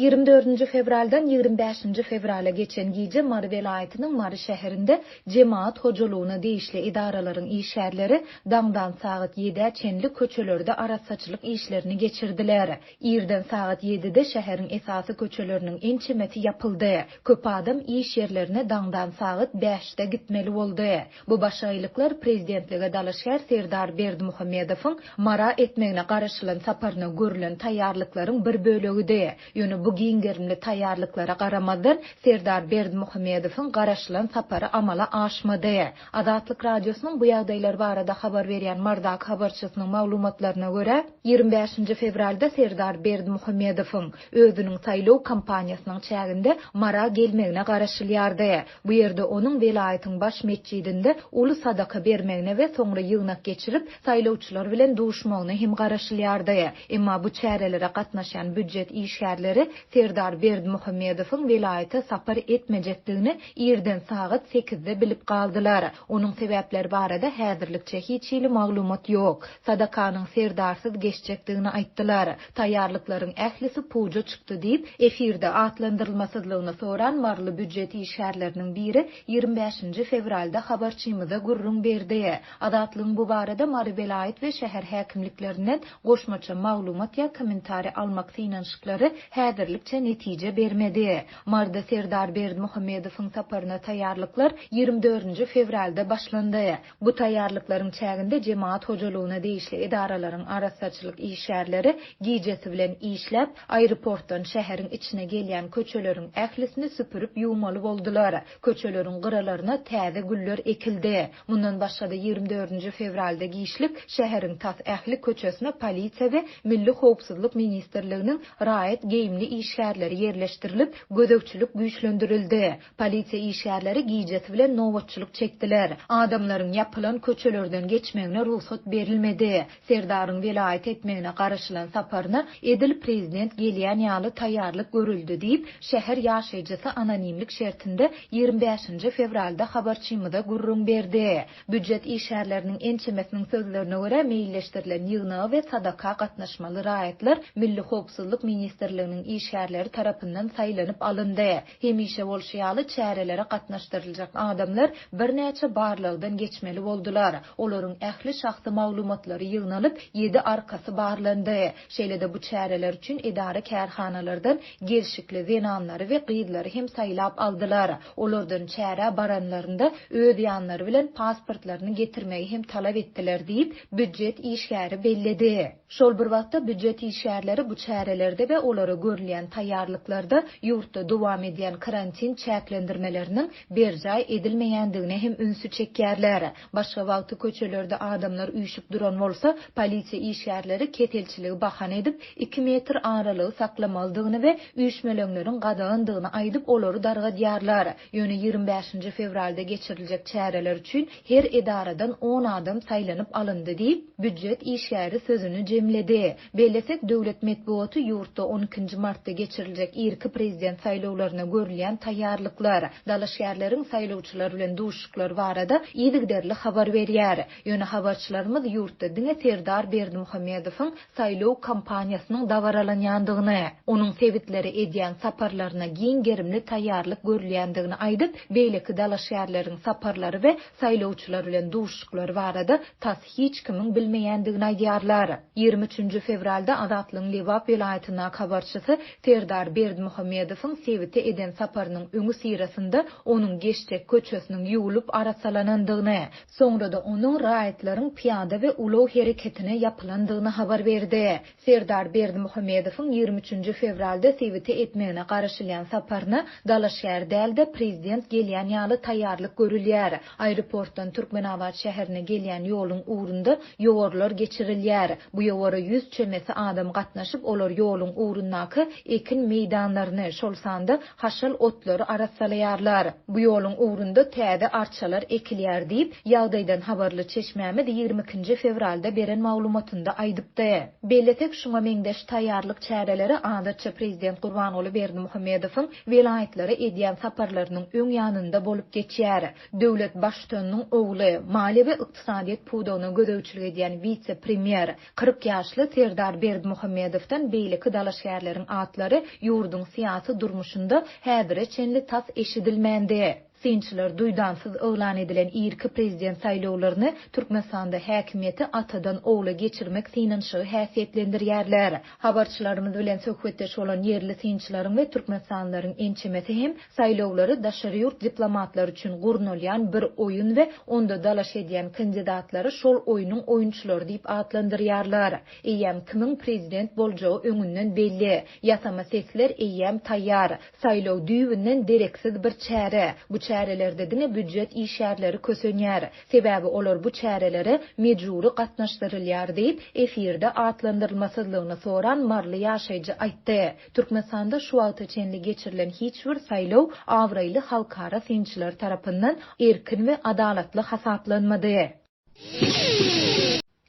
24-nji fewraldan 25-nji fewrala geçen gije Mary welaýatynyň Mary şäherinde jemagat hojalygyna degişli edaralaryň işgärleri daňdan sagat ýedä çenli köçelerde arassaçylyk işlerini geçirdiler. Irden sagat ýedide şäheriň esasy köçeleriniň ençemesi ýapyldy. Köp adam iş ýerlerine daňdan sagat bäşde gitmeli boldy. Bu başagaýlyklar prezidentlige dalaşgär Serdar Berdimuhamedowyň Mara etmegine garaşylan saparyna görülen taýýarlyklaryň bir bölegidi. Ýöne bu giň gerimli taýýarlyklara garamazdan, Serdar Berdimuhamedowyň garaşylan sapary amala aşmady. Azatlyk Radiosynyň bu ýagdaýlar barada habar berýän Mardaky habarçysynyň maglumatlaryna görä, 25-nji fewralda Serdar Berdimuhamedowyň özüniň saýlaw kampaniýasynyň çäginde Mara gelmegine garaşylýardy. Bu ýerde onuň welaýatyň baş metjidinde uly sadaka bermegine we soňra ýygnak geçirip, saýlawçylar bilen duşmagyna hem garaşylýardy. Emma bu çärelere gatnaşýan býujet işgärleri Serdar Berdimuhamedowyň welaýata sapar etmejekdigini irden sagat sekizde bilip galdylar. Onuň sebäpleri barada häzirlikçe hiç hili maglumat ýok. Sadakanyň Serdarsyz geçjekdigini aýtdylar. Taýýarlyklaryň ählisi puja çykdy diýip, efirde atlandyrylmasyzlygyny soran maryly býujet işgärleriniň biri 25-nji fewralda habarçymyza gürrüň berdi. Azatlygyň bu barada Mary welaýat we şäher häkimliklerinden goşmaça maglumat ýa kommentariý almak synanyşyklary häzirlikçe netije bermedi. Maryda Serdar Berdimuhamedowyň saparyna taýýarlyklar 24-nji fewralda başlandy. Bu taýýarlyklaryň çäginde jemagat hojalygyna degişli edaralaryň arassaçylyk işgärleri gijesi bilen işläp, aeroportdan şäheriň içine gelýän köçeleriň ählisini süpürip ýuwmaly boldular. Köçeleriň gyralaryna täze güller ekildi. Mundan başga-da 24-nji fewralda giçlik şäheriň tas ähli köçesine polisiýa we Milli howpsuzlyk ministrliginiň raýat geýimli işgärleri ýerleşdirilip, gözegçilik güýçlendirildi. Polisiýa işgärleri gijesi bilen nobatçylyk çekdiler. Adamlaryň ýapylan köçelerden geçmegine rugsat berilmedi. Serdaryň welaýata etmegine garaşylan saparyna edil prezident gelýän ýaly taýýarlyk görüldi diýip, şäher ýaşaýjysy anonimlik şertinde 25-nji fewralda habarçymyza gürrüň berdi. Býujet işgärleriniň ençemesiniň sözlerine görä, meýilleşdirilen ýygnaga we sadaka gatnaşmaly raýatlar Milli howpsuzlyk ministrliginiň işgärleri tarapyndan saýlanyp alyndy. Hemişe bolşy ýaly, çärelere gatnaşdyryljak adamlar birnäçe barlagdan geçmeli boldular. Olaryň ähli şahsy maglumatlary ýygnalyp, ýedi arkasy barlandy. Şeýle-de bu çäreler üçin edara-kärhanalardan gelşikli zenanlary we gyzlary hem saýlap aldylar. Olardan çärä baranlarynda öz ýanlary bilen pasportlaryny getirmegi hem talap etdiler diýip, býujet işgäri belledi. Şol bir wagtda, býujet işgärleri bu çärelerde we olara görülýän taýýarlyklarda ýurtda dowam edýän karantin çäklendirmeleriniň berjaý edilmeýändigine hem ünsi çekýärler. Başga wagty köçelerde adamlar üýşüp duran bolsa, polisiýa işgärleri keselçiligi bahana edip, iki metr aralygy saklamalydygyny we üýşmeleňleriň gadagandygyny aýdyp, olary dargadýarlar. Ýöne 25-nji fewralda geçiriljek çäreler üçin her edaradan on adam saýlanyp alyndy diýip, Býujet işgäri sözüni jemledi. Bellesek, döwlet metbugaty ýurtda on ikinji martda geçiriljek irki prezident saýlawlaryna görülýän taýýarlyklar, dalaşgärleriň saýlawçylar bilen duşuşyklary barada yzygiderli habar berýär. Ýöne habarçylarymyz ýurtda diňe Serdar Berdimuhamedowyň saýlaw kampaniýasynyň dabaralanýandygyny, onuň sebitlere edýän saparlaryna giň gerimli taýýarlyk görülýändigini aýdyp, beýleki dalaşgärleriň saparlary we saýlawçylar bilen duşuşyklary barada tas hiç kimiň bilmeýändigini aýdýarlar. 23-nji fewralda Azatlygyň Lebap welaýatyndaky habarçysy Serdar Berdimuhamedowyň sebite eden saparynyň öňüsyrasynda onuň geçjek köçesiniň ýuwlup arassalanandygyny, soňra-da onuň raýatlaryň pyýada we ulag hereketine ýapylandygyny habar berdi. Serdar Berdimuhamedowyň 23-nji fewralda sebite etmegine garaşylýan saparyna dalaşgär däl-de, prezident gelýän ýaly taýýarlyk görülýär. Aeroportdan Türkmenabat şäherine gelýän ýoluň ugrunda ýowarlar geçirilýär. Bu ýowara ýüz çemesi adam gatnaşyp, olar ýoluň ugrundaky ekin meýdanlaryny, şol sanda haşal otlary arassalaýarlar. Bu ýoluň ugrunda täze arçalar ekilýär diýip, ýagdaýdan habarly çeşmämiz 22-nji fewralda beren maglumatynda aýdypdy. Bellesek, şuňa meňzeş taýýarlyk çäreleri adatça prezident Gurbanguly Berdimuhamedowyň welaýatlara edýän saparlarynyň öň ýanynda bolup geçýär. Döwlet Baştutanynyň ogly, maliýe we ykdysadyýet pudagyna gözegçilik edýän wise-premýer, 40 ýaşly Serdar Berdimuhamedowdan beýleki dalaşgärleriň atlary. atlary ýurduň syýasy durmuşynda häzire çenli tas eşidilmändi. Synçylar duýdansyz yglan edilen irki prezident saýlawlaryny Türkmenistanda häkimiýeti atadan ogla geçirmek synanyşygy häsiýetlendirýärler. Habarçylarymyz bilen söhbetdeş bolan ýerli synçylaryň we türkmenistanlylaryň ençemesi hem saýlawlary daşary ýurt diplomatlary üçin gurnalýan bir oýun we onda dalaş edýän kandidatlary şol oýnuň oýunçylary diýip atlandyrýarlar. Eýýäm kimiň prezident boljagy öňünden belli. Ýasama sesler eýýäm taýýar. Saýlaw düýbünden dereksiz bir çäre. Bu çärelerde diňe býujet işgärleri kösenýär. Sebäbi olar bu çärelere mejbury gatnaşdyrylýar diýip, efirde atlandyrylmasyzlygyny soran maryly ýaşaýjy aýtdy. Türkmenistanda şu wagta çenli geçirilen hiç bir saýlaw abraýly halkara synçylar tarapyndan erkin we adalatly hasaplanmady.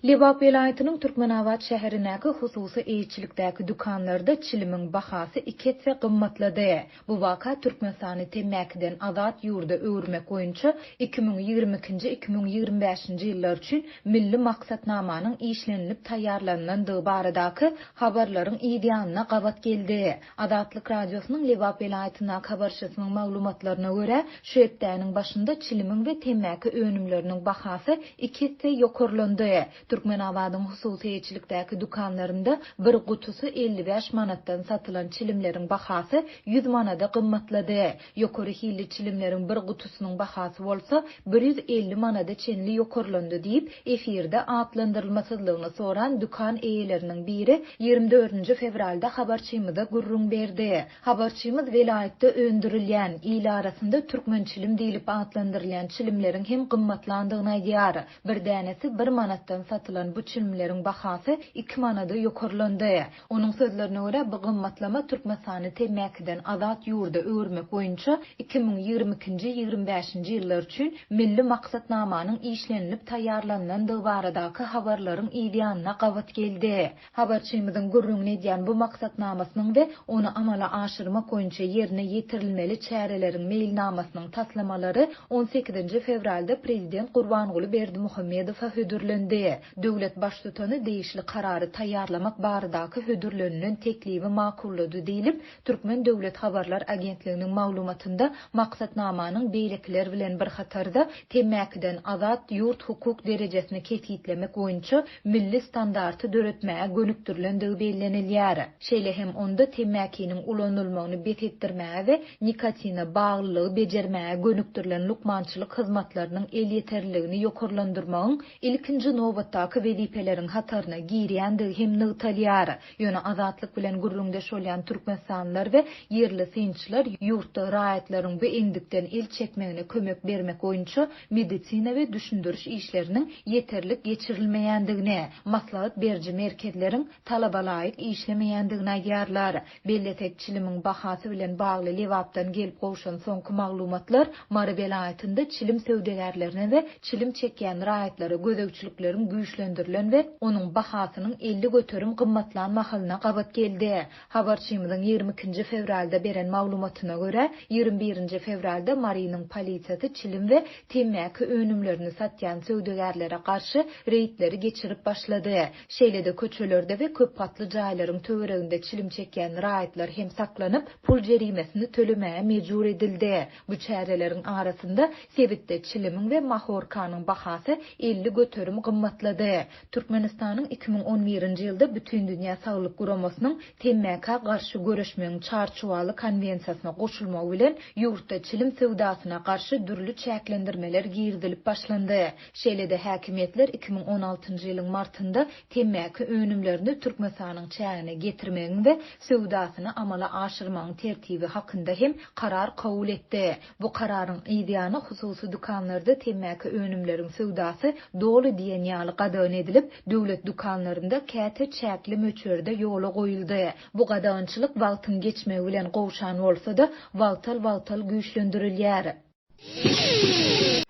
Lebap welaýatynyň Türkmenabat şäherindäki hususy eýeçilikdäki dükanlarda çilimiň bahasy iki esse gymmatlady. Bu waka Türkmenistany temmäkiden azat ýurda öwürmek boýunça 2022-nji, 2025-nji ýyllar üçin milli maksatnamanyň işlenilip taýýarlanylandygy baradaky habarlaryň yz ýanyna gabat geldi. Azatlyk Radiosynyň Lebap welaýatyndaky habarçysynyň maglumatlaryna görä, şu hepdäniň başynda çilimiň we temmäki önümleriniň bahasy iki esse ýokarlandy. Türkmenabadyň hususy eýeçilikdäki dükanlarynda bir gutusy 55 manatdan satylan çilimleriň bahasy 100 manada gymmatlady. Ýokary hilli çilimleriň bir gutusynyň bahasy bolsa 150 manada çenli ýokarlandy diýip, efirde atlandyrylmasyzlygyny soran dükan eýeleriniň biri 24-nji fewralda habarçymyza gürrüň berdi. Habarçymyz welaýatda öndürilýän, il arasynda türkmen çilim diýlip atlandyrylýan çilimleriň hem gymmatlandygyny aýdýar. Bir dänesi bir manatdan satylan bu çilimleriň bahasy iki manada ýokarlandy. Onuň sözlerine görä, bu gymmatlama Türkmenistany temmäkiden azat ýurda öwürmek boýunça 2022-nji, 25-nji ýyllar üçin milli maksatnamanyň işlenilip taýýarlanylandygy baradaky habarlaryň yzýanyna gabat geldi. Habarçymyzyň gürrüňini edýän bu maksatnamasynyň we ony amala aşyrmak boýunça ýerine ýetirilmeli çäreleriň meýilnamasynyň taslamalary on sekizinji fewralda prezident Gurbanguly Berdimuhamedowa hödürlendi. Döwlet Baştutany degişli karary taýýarlamak baradaky hödürlenilen teklibi makullady diýlip, Türkmen döwlet habarlar agentliginiň maglumatynda maksatnamanyň beýlekiler bilen bir hatarda temmäkiden azat ýurt hukuk derejesini kesgitlemek boýunça milli standarty döretmäge gönükdirilendigi bellenilýär. Şeýle hem onda temmäkiniň ulanylmagyny bes etdirmäge we nikotine baglylygy bejermäge gönükdirilen lukmançylyk hyzmatlarynyň elýeterliligini ýokarlandyrmagyň ilkinji nobatdaky wezipeleriň hataryna girýändigi hem nygtalýar. Ýöne Azatlyk bilen gürrüňdeş bolýan türkmenistanlylar we ýerli synçylar ýurtda raýatlaryň bu endikden el çekmegine kömek bermek boýunça medisina we düşündiriş işleriniň ýeterlik geçirilmeýändigini, maslahat beriji merkezleriň talabalaýyk işlemeýändigini aýdýarlar. Bellesek, çilimiň bahasy bilen bagly Lebapdan gelip gowşan soňky maglumatlar Mary welaýatynda çilim söwdagärlerine we çilim çekýän raýatlara gözegçilikleriň güýçlendirilen we onuň bahasynyň 50% gymmatlan mahalyna gabat geldi. Habarçymyzyň ýigrimi ikinji fewralda beren maglumatyna görä, ýigrimi birinji fewralda Marynyň polisiýasy çilim we temmäki önümlerini satýan söwdagärlere garşy reýdleri geçirip başlady. Şeýle-de köçelerde we köp gatly jaýlaryň töwereginde çilim çekýän raýatlar hem saklanyp, pul jerimesini tölemäge mejbur edildi. Bu çäreleriň arasynda sebitde çilimiň we mahorkanyň bahasy 50% gymmatlady. Türkmenistanyň 2011-nji ýylda Bütindünýä Saglyk Guramasynyň temmäkä garşy göreşmegiň Çarçuwaly konwensiýasyna goşulmagy bilen ýurtda çilim söwdasyna garşy dürli çäklendirmeler girizilip başlandy. Şeýle-de häkimiýetler 2016-njy ýylyň martynda temmäki önümlerini Türkmenistanyň çägine getirmegiň we söwdasyny amala aşyrmagyň tertibi hakynda hem karar kabul etdi. Bu kararyň yzýany hususy dükanlarda temmäki önümleriň söwdasy doly diýen ýaly gadagan edilip, döwlet dükanlarynda käte çäkli möçberde ýola goýuldy. Bu gadagançylyk wagtyň geçmegi bilen gowşan bolsa-da, wagtal-wagtal güýçlendirilýär.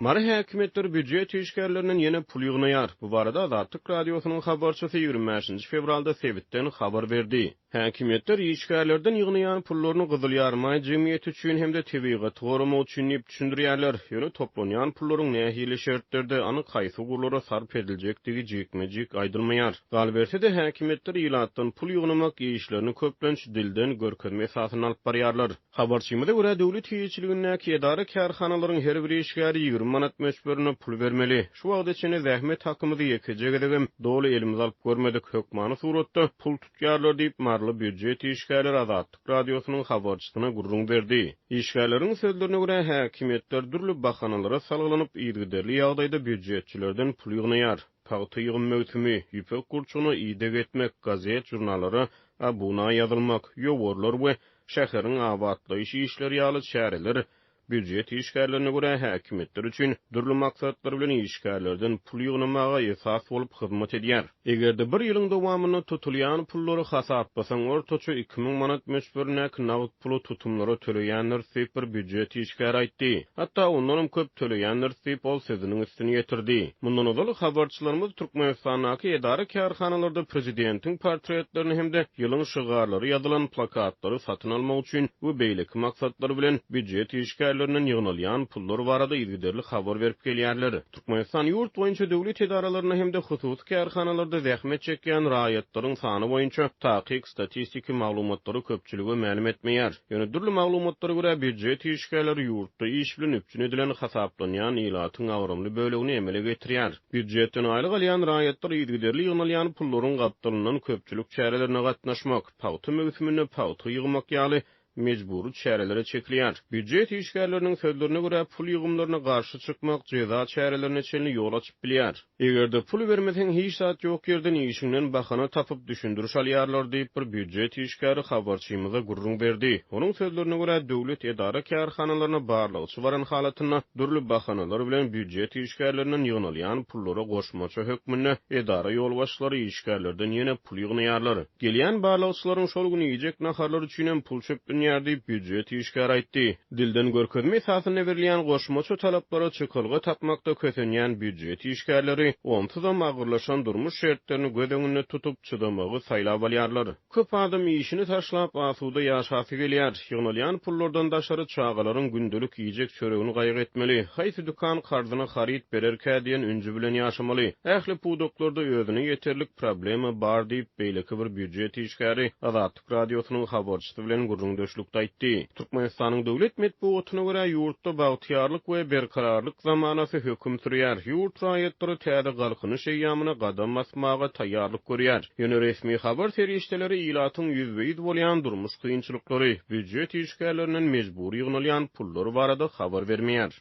Mary häkimiýetleri býujet işgärlerinden ýene pul ýygnaýar. Bu barada Azatlyk Radiosynyň habarçysy 25 nji fewralda sebitden habar berdi. Häkimiýetler işgärlerden ýygnaýan pullaryny Gyzyl Ýarymaý jemgyýeti üçin hem-de tebigaty goramak üçin diýip düşündirýärler. Ýöne toplanýan pullaryň nähili şertlerde, anyk haýsy ugurlara sarp ediljekdigi jikme-jik aýdylmaýar. Galyberse-de, häkimiýetler ilatdan pul ýygnamak işlerini köplenç dilden görkezme esasynda alyp barýarlar. Habarçymyza görä, döwlet eýeçiligindäki edara-kärhanalaryň her bir işgäri 20 manat möçberinde pul bermeli. Şu wagta çenli zähmet hakymyzy ýekeje gezegem doly elimize alyp görmedik. Hökmany suratda pul tutýarlar diýip, maryly býujet işgärleri Azatlyk Radiosynyň habarçysyna gürrüň berdi. Işgärleriň sözlerine görä, häkimiýetler dürli bahanalara salgylanyp, yzygiderli ýagdaýda býujetçilerden pul ýygnaýar. Pagta ýygym möwsümi, ýüpek gurçugyna ideg etmek, gazet-žurnallara abuna ýazylmak, ýowarlar we şäheriň abatlaýyş işleri ýaly çäreler býujet işgärlerine görä häkimiýetler üçin dürli maksatlar bilen işgärlerden pul ýygnamaga esas bolup hyzmat edýär. Eger-de bir ýylyň dowamynda tutulýan pullary hasaplasaň, ortaça 2000 manat möçberindäki nagt puly tutumlara töleýändiris diýip, bir býujet işgäri aýtdy. Hatda ondanam köp töleýändiris diýip, ol sözüniň üstüni ýetirdi. Mundan ozal, habarçylarymyz Türkmenistandaky edara-kärhanalarda prezidentiň portretlerini hem-de ýylyň şygarlary ýazylan plakatlary satyn almak üçin we beýleki maksatlar bilen býujet işgärlerinden ýygnalýan pullar barada yzygiderli habar berip gelýärler. Türkmenistan ýurt boýunça döwlet edaralarynda hem-de hususy kärhanalarda zähmet çekýän raýatlaryň sany boýunça takyk statistiki maglumatlary köpçülige mälim etmeýär. Ýöne dürli maglumatlara görä, býujet işgärleri ýurtda iş bilen üpjün edilen hasaplanýan ilatyň agramly bölegini emele getirýär. Býujetden aýlyk alýan raýatlar yzygiderli ýygnalýan pullaryň gapdalyndan köpçülik çärelerine gatnaşmak, pagta möwsüminde pagta ýygmak ýaly mejbury çärelere çekilýär. Býujet işgärleriniň sözlerine görä, pul ýygymlaryna garşy çykmak jeza çärelerine çenli ýol açyp bilýär. Eger-de pul bermeseň, hiç zat ýok ýerden işiňden bahana tapyp düşündiriş alýarlar diýip, bir býujet işgäri habarçymyza gürrüň berdi. Onuň sözlerine görä, döwlet edara-kärhanalaryna barlagçy baran halatynda dürli bahanalar bilen býujet işgärlerinden ýygnalýan pullara goşmaça hökmünde edara ýolbaşçylary işgärlerden ýene pul ýygnaýarlar. Gelýän barlagçylaryň şol gün iýjek naharlary üçinem pul çöplenýär diýip, býujet işgäri aýtdy. Dilden görkezme esasynda berilýän goşmaça talaplara çykalga tapmakda kösenýän býujet işgärleri onsuzam agyrlaşan durmuş şertlerini göz öňünde tutup, çydamagy saýlap alýarlar. Köp adam işini taşlap, asuda ýaşasy gelýär. Ýygnalýan pullardan daşary çagalaryň gündelik iýjek çöregini gaýgy etmeli. Haýsy dükan karzyna haryt bererkä diýen ünji bilen ýaşamaly. Ähli pudaklarda özüne ýeterlik problema bar diýip, beýleki bir býujet işgäri Azatlyk Radiosynyň habarçysy bilen gürrüňdeşlikde aýtdy. Türkmenistanyň döwlet metbugatyna görä, ýurtda bagtyýarlyk we berkararlyk zamanasy höküm sürýär, ýurt raýatlary täze Galkynyş eýýamyna gadam basmaga taýýarlyk görýär. Ýöne resmi habar serişdeleri ilatyň ýüzbe-ýüz bolýan durmuş kynçylyklary, býujet işgärlerinden mejbury ýygnalýan pullar barada habar bermeýär.